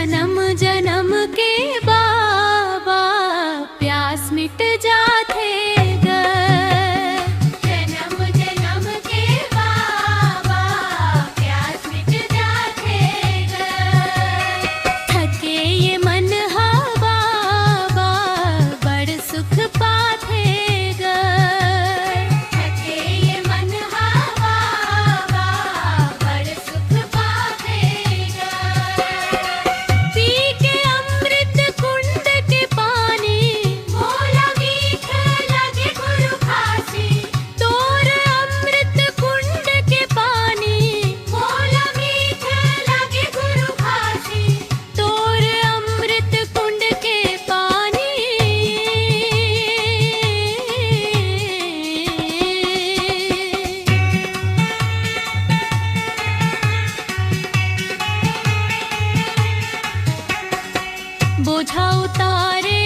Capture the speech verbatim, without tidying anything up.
जन्म जन्म के बाबा प्यास मिट जाथे ग। जन्म जन्म के बाबा प्यास मिट जाथे ग। थके ये मन हा बाबा बड़ सुख पाथे ग। थके ये मन हा बाबा बड़ सुख पाथे ग। पी के अमृत कुंड के पानी मोला मीठ लगे गुरु खासी। तोर अमृत कुंड के पानी मोला मीठ लगे गुरु खासी। तोर अमृत कुंड के पानी बोझा उतारे